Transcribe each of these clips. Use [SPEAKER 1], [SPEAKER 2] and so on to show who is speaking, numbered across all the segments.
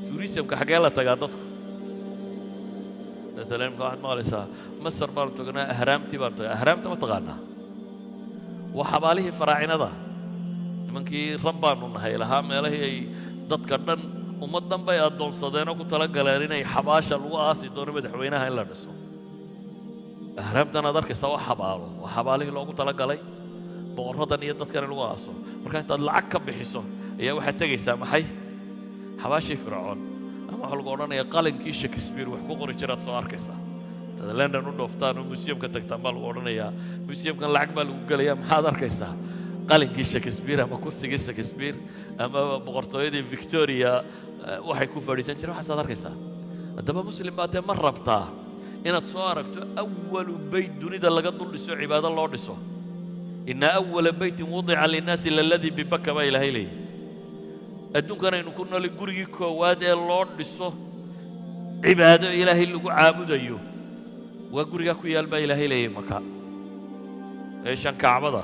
[SPEAKER 1] Tourismka xaggee la tagaa dadku? Maalan imka waxaad maqlaysaa, Masar baanu tagnaa, ahraamtii baanu tagnaa. Ahraamta ma taqaanaa? Waa xabaalihii faraacinada, nimankii rab baanu nahay lahaa, meelihii ay dadka dhan, ummad dhan bay addoonsadeenoo ku tala galeen inay xabaasha lagu aasi doono madaxweynaha in la dhiso. Ahraamtan aad arkaysaa waa xabaalo, waa xabaalihii loogu talagalay boqorradan iyo dadkan in lagu aaso. Marka intaad lacag ka bixiso ayaa waxaad tegaysaa maxay? Xabaashii Fircoon. Ama waxaa lagu odhanayaa qalinkii Shakespeare wax ku qori jiraad soo arkaysaa. Intaad London u dhooftaan oo museumka tagtaan baa lagu odhanayaa, museumkan lacag baa lagu gelayaa, maxaad arkaysaa? Qalinkii Shakespeare ama kursigii Shakespeare ama boqortooyadii Victoria waxay ku fadhiisan jireen, waxaasaad arkaysaa. Haddaba Muslim baa dee, ma rabtaa inaad soo aragto أول بيت dunida laga dul dhiso, cibaado loo dhiso? إن أول بيت وضع للناس للذي ببكة baa Ilaahay leeyahy. Adduunkan aynu ku noolay gurigii koowaad ee loo dhiso cibaado Ilaahay lagu caabudayo waa gurigaa ku yaal baa Ilaahay leeyahy, Maka. Meeshan Kacbada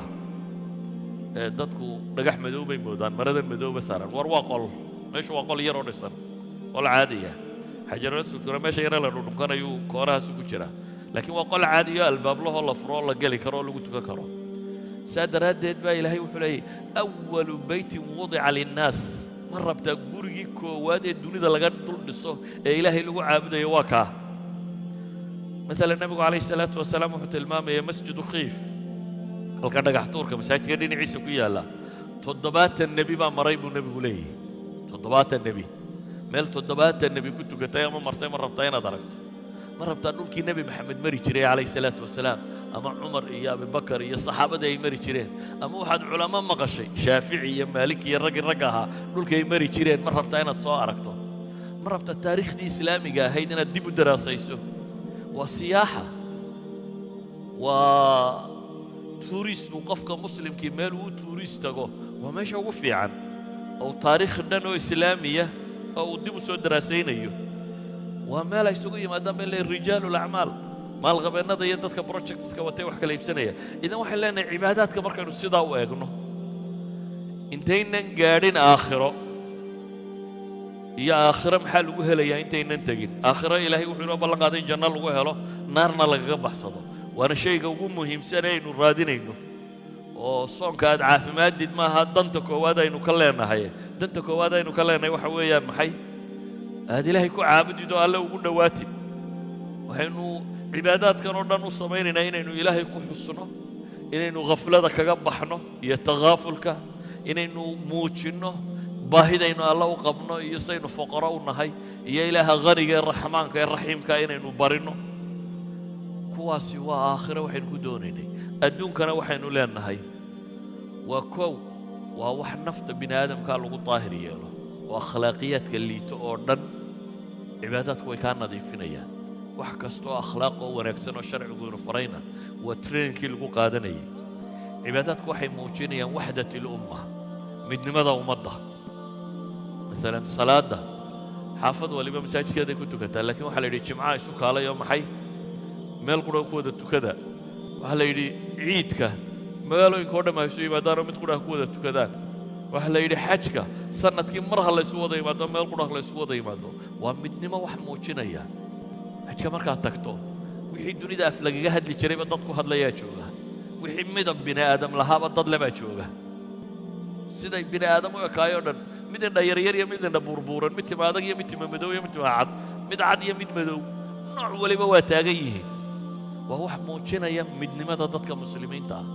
[SPEAKER 1] ee dadku dhagax madow bay moodaan, marada madowba saaran. War waa qol, meeshu waa qol yaroo dhisan, qol caadiya. Xajarul aswadkuna meesha yare la dhudhunkanayuu koorahaasi ku jira, laakiin waa qol caadiyo, albaablahoo la furo oo la geli karo oo lagu tukan karo. Saa daraaddeed baa Ilaahay wuxuu leeyahy أول بيت وضع للناس. Ma rabtaa gurigii koowaad ee dunida laga dul dhiso ee Ilaahay lagu caabudayo? Waa kaa. Maalan Nebigu calayhi salaatu wasalaam wuxuu tilmaamaya Masjidu Khiif, halka dhagax tuurka masaajidka dhinaciisa ku yaalla, 70 nebi baa maray buu Nebigu leeyahy. 70 nebi, meel 70 nebi ku tukatay ama martay, ma rabtaa inaad aragto? Ma rabtaa dhulkii Nebi Maxamed mari jiray calayhi salaatu wasalaam, ama Cumar iyo Abibakar iyo saxaabadii ay mari jireen, ama waxaad culamo maqashay, Shaafici iyo Maalik iyo raggii ragga ahaa dhulkii ay mari jireen, ma rabtaa inaad soo aragto? Ma rabtaa taariikhdii islaamiga ahayd inaad dib u daraasayso? Waa siyaaxa, waa touristu. Qofka muslimkii meel uu tourist tago waa meesha ugu fiican oo taariikh dhan oo islaamiya oo uu dib u soo daraasaynayo. Waa meel ay isugu yimaadaan bay leeyihin رجال الأعمال, maalqabeennada iyo dadka projectska watay wax kala iibsanaya. Idan waxay leenahay, cibaadaadka markaynu sidaa u eegno, intaynan gaadhin aakhiro iyo aakhiro maxaa lagu helayaa, intaynan tegin aakhiro, Ilaahay wuxuu inoo ballan qaaday in janno lagu helo, naarna lagaga baxsado. Waana shayga ugu muhiimsan ee aynu raadinayno. Oo soonka aad caafimaadid maaha danta koowaad aynu ka leenahay. Danta koowaad aynu ka leenahay waxa weeyaan maxay? Aad Ilaahay ku caabudid oo Alle ugu dhowaatid. Waxaynu cibaadaadkan oo dhan u samaynaynaa inaynu Ilaahay ku xusno, inaynu khaflada kaga baxno iyo takaafulka, inaynu muujinno baahidaynu Alle u qabno iyo saynu fuqaro u nahay, iyo Ilaaha khaniga ee raxmaanka ee raxiimka inaynu barinno. Kuwaasi waa aakhiro waxaynu ku doonaynay. Adduunkana waxaynu leenahay waa kow, waa wax nafta bini aadamkaa lagu daahir yeelo, oo akhlaaqiyaadka liito oo dhan cibaadaadku way kaa nadiifinayaan. Wax kastoo akhlaaq oo wanaagsan oo sharcigu inu farayna waa trainingkii lagu qaadanayay. Cibaadaadku waxay muujinayaan وحدة الأمة, midnimada ummadda. Maalan salaadda xaafad waliba masaajidkeeday ku tukataa, laakiin waxaa la yidhi jimcaha isu kaalay oo maxay? Meel qura ku wada tukada. Waxaa la yidhi ciidka magaalooyinka o dham ha isu yimaadaan oo mid qura ha ku wada tukadaan. Waxaa la yidhi xajka sanadkii mar ha laysu wada yimaado, meel qura ha laysu wada yimaado. Waa midnimo wax muujinaya. Xajka markaad tagto, wixii dunida af lagaga hadli jirayba dad ku hadlayaa jooga, wixii midab bini aadam lahaaba dad le baa jooga, siday bini aadam u ekaayoo dhan, mid indha yaryar iyo mid indha buurbuuran, mid tima adag iyo mid tima madow iyo mid tima cad, mid cad iyo mid madow, nooc waliba waa taagan yihiin. Waa wax muujinaya midnimada dadka muslimiinta ah.